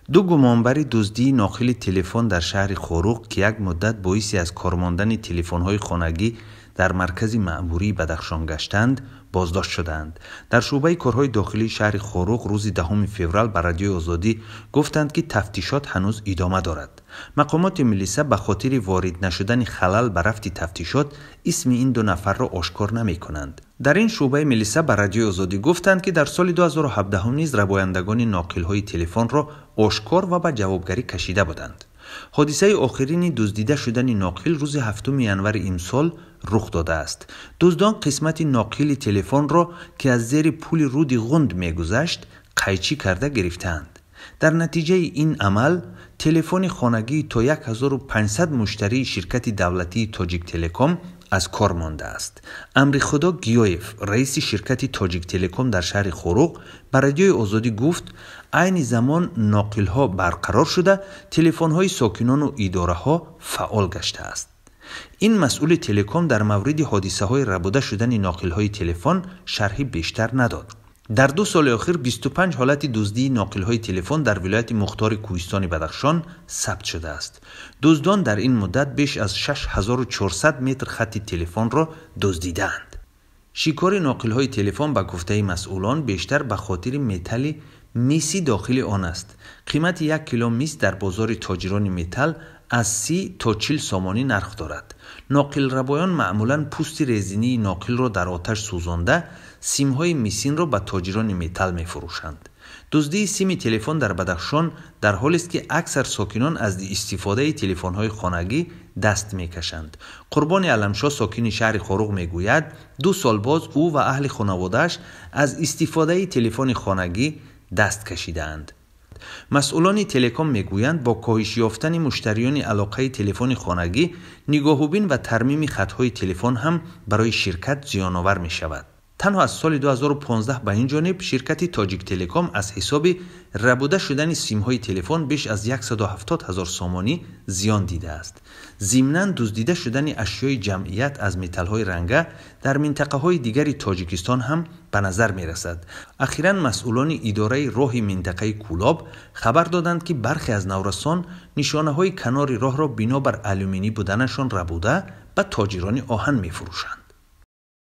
Ду гумонбари дуздии ноқили телефон дар шаҳри Хоруғ, ки як муддат боиси аз кор мондани телефонҳои хонагӣ дар маркази маъмурии Бадахшон гаштанд, боздошт шудаанд. Дар шӯъбаи корҳои дохилии шаҳри Хоруғ рӯзи 10 феврал ба Радиои Озодӣ гуфтанд, ки тафтишот ҳанӯз идома дорад. Мақомоти милиса ба хотири ворид нашудани халал ба рафти тафтишот исми ин ду нафарро ошкор намекунанд. Дар ин шӯъбаи милиса ба Радиои Озодӣ гуфтанд, ки дар соли 2017 низ рабояндагони ноқилҳои телефонро ошкор ва ба ҷавобгарӣ кашида буданд. Ҳодисаи охирини дуздида шудани ноқил рӯзи 7 январи имсол рух додааст. Дуздон қисмати ноқили телефонро, ки аз зери пули руди Ғунд мегузашт, қайчӣ карда гирифтаанд. Дар натиҷаи ин амал телефони хонагии то 1500 муштарии ширкати давлатии Тоҷиктелеком аз кор мондааст. Амрихудо Гиёев, раиси ширкати Тоҷиктелеком дар шаҳри Хоруғ, ба Радиои Озодӣ гуфт, айни замон ноқилҳо барқарор шуда, телефонҳои сокинону идораҳо фаъол гаштааст. Ин масъули телеком дар мавриди ҳодисаҳои рабуда шудани ноқилҳои телефон шарҳи бештар надод. Дар 2 соли охир 25 ҳолати дуздии ноқилҳои телефон дар вилояти мухтори Кӯҳистони Бадахшон сабт шудааст. Дуздон дар ин муддат беш аз 6400 метр хатти телефонро дуздидаанд. Шикори ноқилҳои телефон ба гуфтаи масъулон бештар ба хотири металли миси дохили он аст. Қимати 1 кило мис дар бозори тоҷирони металл аз 30 то 40 сомонӣ нарх дорад. Ноқилрабоён маъмулан пӯсти резинии ноқилро дар оташ сӯзонда, симҳои мисинро ба тоҷирони металл мефурӯшанд. Дуздии сими телефон дар Бадахшон дар ҳолест, ки аксар сокинон аз истифодаи телефонҳои хонагӣ даст мекашанд. Қурбони Аламшоҳ, сокини шаҳри Хоруғ, мегӯяд, 2 сол боз ӯ ва аҳли хонаводааш аз истифодаи телефони хонагӣ даст кашидаанд. Масъулони телеком мегӯянд, бо коҳиш ёфтани муштариёни алоқаи телефони хонагӣ, нигоҳубин ва тармими хатҳои телефон ҳам барои ширкат зиёновар мешавад. Танҳо аз соли 2015 ба ин ҷониб ширкати Тоҷиктелеком аз ҳисоби рабуда шудани симҳои телефон беш аз 170 ҳазор сомонӣ зиён дидааст. Зимнан дуздида шудани ашёи ҷамъият аз металлҳои ранга дар минтақаҳои дигари Тоҷикистон ҳам ба назар мерасад. Ахиран масъулони идораи роҳи минтақаи Кӯлоб хабар доданд, ки бархе аз наврасон нишонаҳои канори роҳро бинобар алюминӣ буданашон рабуда ба тоҷирони оҳан мефурӯшанд.